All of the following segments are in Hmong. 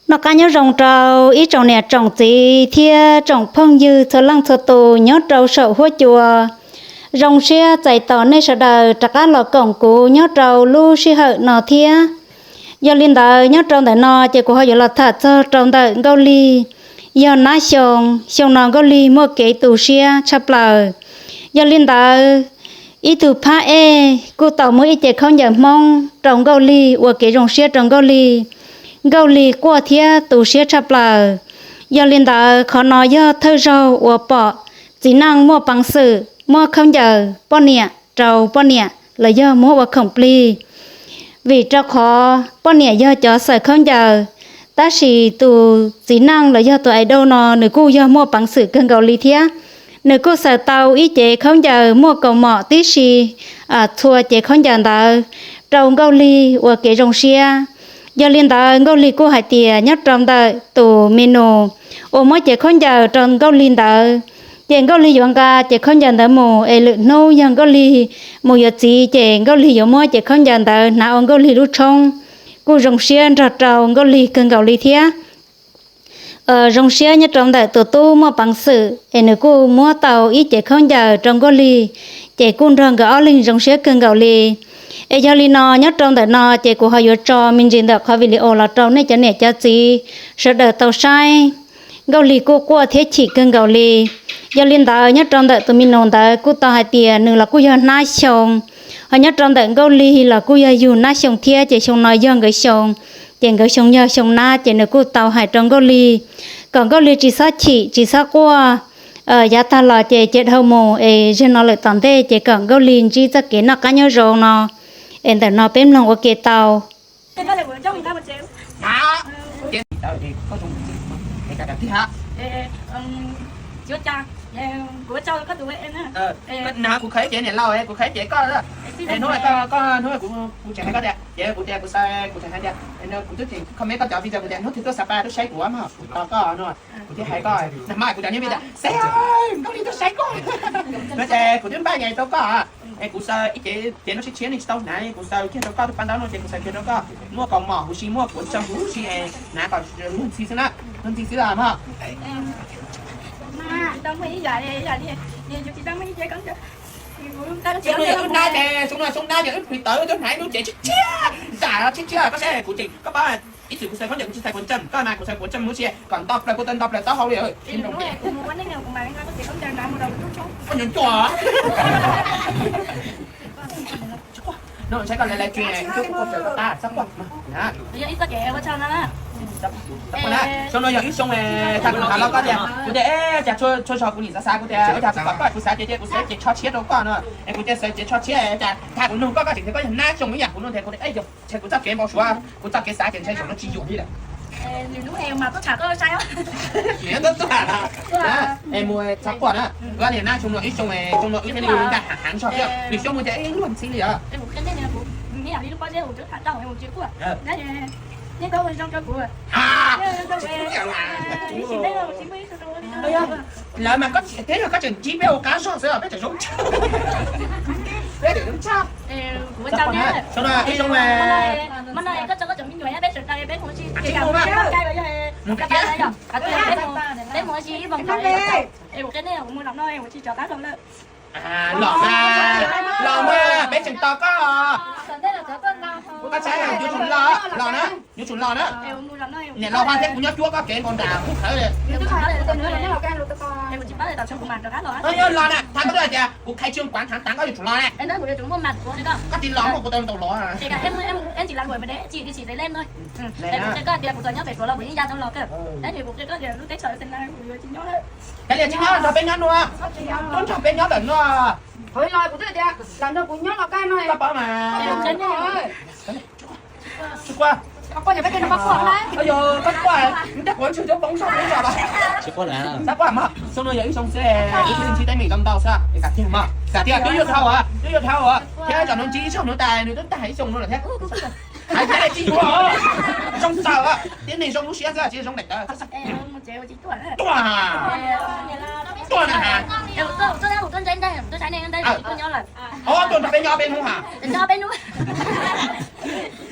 Noj qab nyob zoo rau ib tsoom niam tsoom txiv thiab tsoom phooj ywg txhua leej txhua tus nyob rau saum huab cua. Zoo siab txais tos nej sawv daws rov qab los koom kuv nyob rau lub sij hawm no thiab. Yog li ntawd, nyob rau ntawm no ces kuv ho yuav los tham txog rau ntawm Nkauj Lig. Yog nab xyoo, xyoo no Nkauj Lig muaj kev tu siab tshaj plaws. Yog li ntawd, ib tug phab ej kuj tau muab ib ce khaub ncaws Hmoob rau Nkauj Lig ua kev zoo siab rau Nkauj Lig. Nkauj Lig quaj thiab tu siab tshaj plaws. Yog li ntawd, qhov no yog thawj zaug uas pom txiv neej muaj peev xwm muab khaub ncaws poj niam rau poj niam los yog muab ua khoom plig. Vim rau qhov poj niam yog cov xaws khaub ncaws, tab sis tus txiv neej los yog tus idol no nws kuj yog muaj peev xwm kawg nkaus li thiab. Nws kuj xaws tau ib ce khaub ncaws muaj kaus mom tib si, txhua ce khaub ncaws ntawd rau Nkauj Lig ua kev zoo siab. Yog li ntawd, Nkauj Lig kuj hais tias nyob rau ntawm tus mi nus uas muab ce khaub ncaws rau Nkauj Lig ntawd, ces Nkauj Lig yuav nqa ce khaub ncaws ntawd mus es lwm hnub yog Nkauj Lig mus yuav txiv ces Nkauj Lig yuav muab ce khaub ncaws ntawd hnav ua Nkauj Lig lub tshoob. Kuj zoo siab nrog rau Nkauj Lig kawg nkaus li thiab. Zoo siab nyob rau ntawm tus tub muaj peev xwm es nws kuj muab tau ib ce khaub ncaws rau Nkauj Lig, ces kuj nrog nkawd ob leeg zoo siab kawg nkaus li. Es yog li no, nyob rau ntawm no ces kuv ho yuav tso me ntsis ntawm qhov video los rau nej cov niam cov txiv sawv daws tau saib. Nkauj Lig kuj quaj thiab chim kawg nkaus li. Yog li ntawd, nyob rau ntawm tus mi nus ntawd kuj tau hais tias nws los kuj yog nab xyoo, ho nyob rau ntawm Nkauj Lig los kuj yog yug nab xyoo thiab, ces xyoo no yog nkawd xyoo, ces nkawd xyoo yog xyoo nab, ces nws kuj tau hais rau Nkauj Lig kom Nkauj Lig tsis txhob chim tsis txhob quaj. Yav tag los ces cia dhau mus es zaum no lawm tom ntej ces kom Nkauj Lig ntsib txoj kev noj qab nyob zoo no. Es ntawm no peb mloog ua ke tau. Kuv khaws cev niam laus, kuv khaws cev koj, hnub kuv tseem hais koj tias, ces kuv tias kuv xav, kuv tseem hais tias, kuv twb comment koj cov video kuv tias hnub twg tuaj Sapa tuaj saib kuv mog, kuv tos koj no, kuv thiaj hais koj, nag hmo kuv cov nyob peb tias, seb, Nkauj Lig tuaj saib koj, no ces kuv twb npaj nyav rau koj. Es kuv xaws ib ce, ces no tshiab tshiab nej tsis tau hnav, kuv xaws kiag rau koj tus paj ntaub no ces kuv xaws kiag rau koj, muaj kaus mom huv si, muaj kuav tsoo huv si, hnav kom luag ntxhi xwb na, luag ntxhi xwb los mog. Xyoo no yog wb nab ces, xyoo no xyoo nab ces wb plis tawv tuaj hnav ib lub cev tshiab tshiab, zam tshiab tshiab koj saib, kuv tseem, koj paub, ib txwm kuv xaws khaub ncaws kuv tsis xaws kuav tsoo, koj mas kuv xaws kuav tsoo huv si, kom nto plaws puag ta nto plaws taub hau li. Koj nyob cua. No saib koj le le tsis, txhob quaj. Xyoo no yog ib xyoo, tag kuv tham los koj tias, kuv tias, cas tshua zog kuv nim xav xav, kuv tias, cas kuv pom koj kuv xav ces kuv xaws cev tsho tshiab rau koj no, es kuv tias xaws cev tsho tshiab, cas tag kuv nug koj, koj tseem tias koj yog nab xyoo ib yam kuv no, kuv tias, yog ntshe kuv txoj kev npau suav, kuv txoj kev xav ces ntshe xyoo no tsis yuam li lawm. Nws tuaj tham na, es mus txhob quaj na, kuv niam nab xyoo no ib xyoo, xyoo no wb thiaj li nkag heev zog thiab, lwm xyoo mus ces ib luag ntxhi li os. Lawv mas koj txiv thiab yog koj tseem ntsib peb ua qab zog xwb os, peb tseem zoo tshaj. Peb tseem zoo tshaj. Xyoo no ib xyoo, mus kiag, los mas, los mas peb tseem tos koj. Koj txhob yuav tsum los, los na, yuav tsum los na. Niam laus Haj thiab kuv nyob cuab koj kev nkaus nram qub khawv li. Los na, thov koj hais tias kuv khai trương quán thẳng thắn, koj yuav tsum los na. Koj tsis los mas kuv tau ntaus los. Kav liam tsis nyob nrog peb nyob nua, tuaj nrog peb nyob ntawm no. Koj paub mas. Tsis quaj. Koj quaj, ntsej kuv ntswg cov poob zog poob zog los. Txhob quaj mas, xyoo no yog ib xyoo xwb, wb thiaj ntsib teeb meem ntau ntau xwb. Kam tiag mas, kam tiag, twb yuav dhau, twb yuav dhau, thiab zaum no ntsib ib zaug no tas nws twb tag ib xyoo no lawm thiab. Hais tias tsis yuav, zoo txaus, tib neeg zoo lub siab xwb, tsis zoo daim tawv. Tuaj, tuaj na. Tuaj nrog peb nyob peb hnub ha.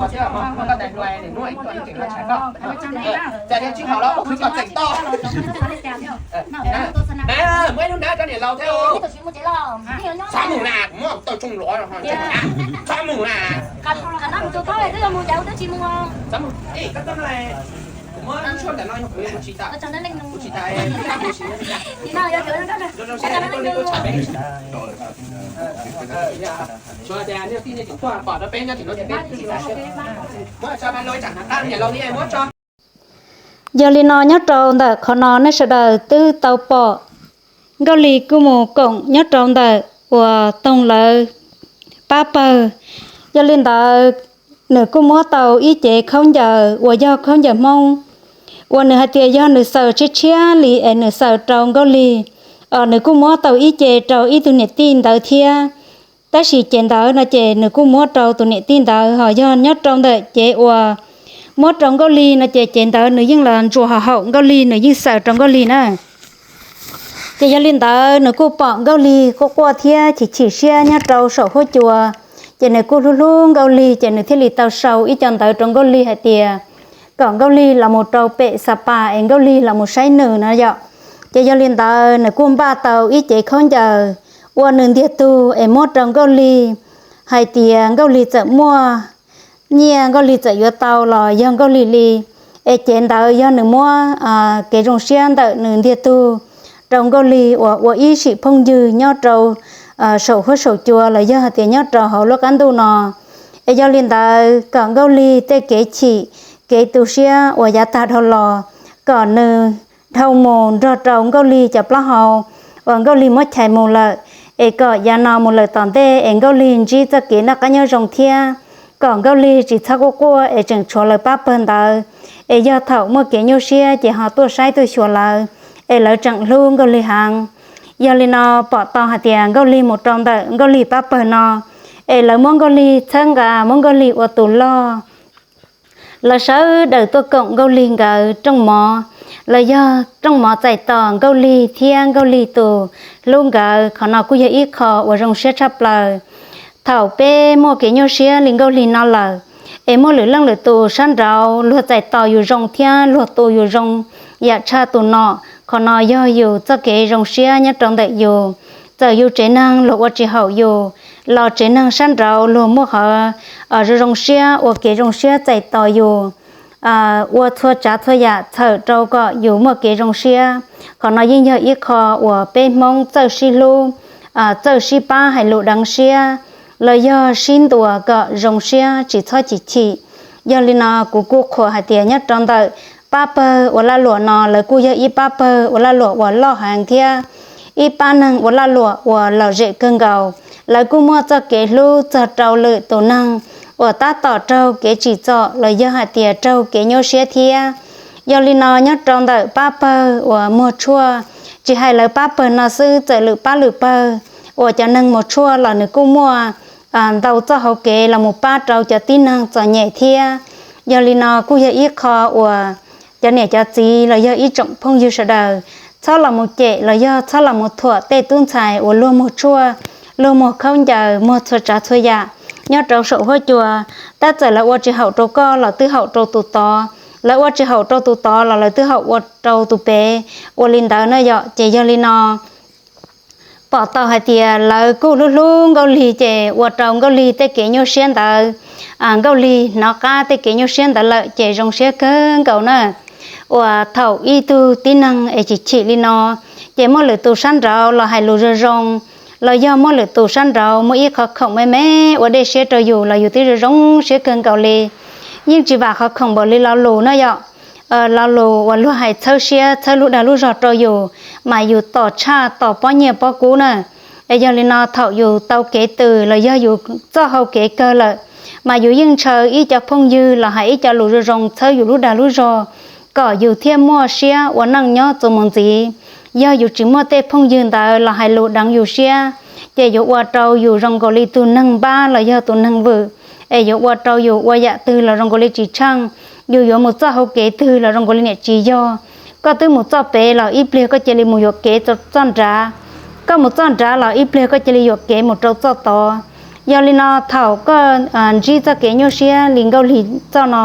muaj thiab, muaj koj tais hluas nws muab ib tuaj tseem los tshais koj. Cas thiaj tsis haum los kuv tseem tau. Muab ib lub nab rau niam laus thiab. Txhob mus na, kuv muab tau tsoo luav, txhob mus na. Kuv muab lub tshuaj ntawm no yog kuv tsis tas, kuv tsis tas. Tsuas tias nej tij nej tseem tuaj pom rau peb nyob tim no ces peb tsis tas. Muab tso, niam laus li muab tso. Yog li no nyob rau ntawm qhov no nej sawv daws twb tau pom Nkauj Lig kuj mus koom nyob rau ntawm uas Toog lawv pab pawg. Yog li ntawd nws kuj muab tau ib cev khaub ncaws uas yog khaub ncaws Hmoob uas nws hais tias yog nws xaws tshiab tshiab li es nws xaws rau Nkauj Lig. Nws kuj muab tau ib ce rau ib tug niam tij ntawd thiab. Tab sis cev ntawd no ces nws kuj muab rau tus niam tij ntawd, ho yog nyob rau ntawm cev uas muab rau Nkauj Lig no ces cev ntawd nws yeej los ntsuas ho haum Nkauj Lig, nws yeej xaws rau Nkauj Lig na. Ces yog li ntawd nws kuj pom Nkauj Lig quaj quaj thiab chim chim siab nyob rau saum huab cua. Ces nws kuj hlub hlub Nkauj Lig, ces nws thiaj li tau sau ib co ntawv rau Nkauj Lig hais tias kom Nkauj Lig los mus rau pem Xa Pas es Nkauj Lig los mus saib nws no yom. Ces yog li ntawd nws kuj npaj tau ib cev khaub ncaws ua nws ntiag tug es muab rau Nkauj Lig, hais tias Nkauj Lig txawm muaj nyiaj, Nkauj Lig txawm yuav tau los yog Nkauj Lig li. Es cev ntawd yog nws muab kev zoo siab ntawm nws ntiag tug rau Nkauj Lig uas ua ib sim phooj ywg nyob rau saum huab saum cua los yog hais tias nyob rau hauv lub qab ntuj no. Es yog li ntawd kom Nkauj Lig tej kev chim, kev tu siab uas yav tag dhau los, kom nws dhau mus nrog rau Nkauj Lig cov plaub hau uas Nkauj Lig muab chais mus lawm, es kom yav no mus lawm tom ntej es Nkauj Lig ntsib txoj kev noj qab nyob zoo thiab kom Nkauj Lig tsis txhob quaj quaj es tseem tshuav lawv pab pawg ntawd, es yog thaum muaj kev nyuaj siab ces ho tuaj saib tuaj xyuas lawv, es lawv tseem hlub Nkauj Lig heev. Yog li no pom tau hais tias Nkauj Lig mus rau ntawm Nkauj Lig pab pawg no, es lawv muab Nkauj Lig txhawb nqa, muab Nkauj Lig ua tus loj. Lawv sawv daws tuaj koom Nkauj Lig nkawd rooj mov, los yog rooj mov txais tos Nkauj Lig thiab Nkauj Lig tus hlub nkawd. Qhov no kuj yog ib qho uas zoo siab tshaj plaws. Thaum peb muaj kev nyuaj siab li Nkauj Lig no lawm, es muaj lwm leej lwm tus sab nraud luag txais tos yus zoo thiab luag tu yus zoo yam tshaj tus no, qhov no yog yus txoj kev zoo siab nyob rau ntawm yus. Txawm yus tsev neeg luag ua tsis haum yus, los tsev neeg sab nraud luag muaj qhov zoo zoo siab ua kev zoo siab txais tos yus, ua txhua tsav txhua yam txhawm rau kom yus muaj kev zoo siab. Qhov no yeej yog ib qho uas peb Hmoob txawj sib hlub, txawj sib pab hais lus deev siab, los yog sib ntuas kom zoo siab tsis txhob chim chim. Yog li no kuv kuj qhuas hais tias nyob rau ntawm pab pawg ua lag luam no lawv kuj yog ib pab pawg ua lag luam uas loj heev thiab ib pab neeg ua lag luam uas lom zem kawg nkaus. Lawv kuj muaj txoj kev hlub txog rau lwm tus neeg uas tab tom raug kev tsim txom los yog hais tias raug kev nyuaj siab thiab. Yog li no nyob rau ntawm pab pawg uas muag tshuaj, tsis hais lawv pab pawg no xwb, txawm lwm pab lwm pawg uas cov neeg muag tshuaj los nws kuj muaj ntau txoj hauv kev los mus pab rau cov tib neeg txom nyem thiab. Yog li no kuj yog ib qho uas cov niam cov txiv los yog ib tsoom phooj ywg sawv daws txhob los mus cem los yog txhob los mus thuam tej tub ntxhais uas luag muag tshuaj, luag muag khaub ncaws, muag txhua tsav txhua yam nyob rau saum huab cua. Tab txawm lawv ua tsis haum rau koj los twb haum rau tus tod, lawv ua tsis haum rau tus tod los lawv twb haum ua rau tus pem. Ua li ntawd na yom, ces yog li no pom tau hais tias lawv kuj hlub hlub Nkauj Lig ces ua rau Nkauj Lig tej kev nyuaj siab ntawd, Nkauj Lig hnov qab tej kev nyuaj siab ntawd lawm ces zoo siab kawg nkaus na. Uas thaum ib tug tib neeg es chim chim li no, ces muaj lwm tus sab nraud los hais lus zoo zoo, los yog muaj lwm tus sab nraud muaj ib qhov khoom me me ua dej siab rau yus los yus twb zoo zoo siab kawg nkaus li. Yeej tsis vam qhov khoom npaum li lo lus na yom. Lo lus uas luag hais txhawb siab txhawb lub dag lub zog rau yus, mas yus tos tshaj tos pob nyiaj pob kub na. Es yog li no thaum yus tau kev twm los yog yus txoj hau kev kawg lawm, mas yus yeej ntshaw ib co phooj ywg los hais ib co lus zoo zoo txhawb yus lub dag lub zog, kom yus thiaj muaj siab ua neej nyob txuas mus ntxiv. Yog yus tsis muaj tej phooj ywg ntawd los hais lus deev yus siab, ces yuav ua rau yus zoo nkaus li tus neeg npab los yog tus neeg vwm, es yuav ua rau yus ua yam twg los zoo nkaus li tsis tsheej, yus yuav mus txoj hau kev twg los zoo nkaus li niam tsis yog. Koj twb mus txoj pem los ib pliag koj cia li mus yuam kev txoj nrad, koj mus txoj nrad los ib pliag koj cia li yuam kev mus rau txoj tod. Yog li no thaum koj ntsib txoj kev nyuaj siab li Nkauj Lig txoj no,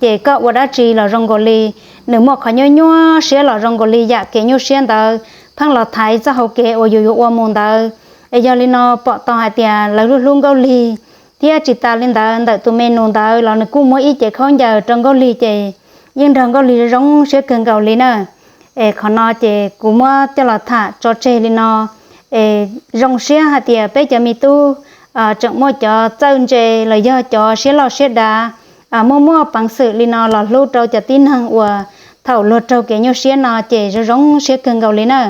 ces koj ua dab tsi los zoo nkaus li nws muaj qhov nyuaj nyuaj siab los zoo nkaus li yam kev nyuaj siab ntawd pheej los thaiv txoj hau kev uas yus yuav ua mus ntawd. Es yog li no pom tau hais tias lawv hlub hlub Nkauj Lig, thiab tsis tas li ntawd ntawm tus me nus ntawd los nws kuj muab ib cev khaub ncaws rau Nkauj Lig ces yeej nrog Nkauj Lig zoo siab kawg nkaus li na. Es qhov no ces kuv muab coj los tham tso tseg li no. Es zoo siab hais tias peb cov me tub tseem muaj cov txawj ntse los yog cov siab loj siab dav, muaj muaj peev xwm li no los hlub rau cov tib neeg uas thaum luag raug kev nyuaj siab no ces zoo zoo siab kawg nkaus li na.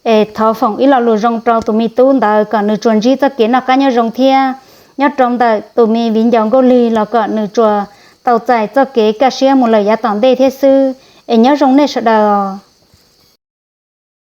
Es thov foom ib lo lus zoo rau tus me tub ntawd kom nws tsuas ntsib txoj kev noj qab nyob zoo thiab nyob rau ntawm tus me viv ncaus Nkauj Lig los kom nws tsuas tau txais txoj kev kaj siab mus lawm yav tom ntej thiab xwb. Es nyob zoo nej sawv daws os.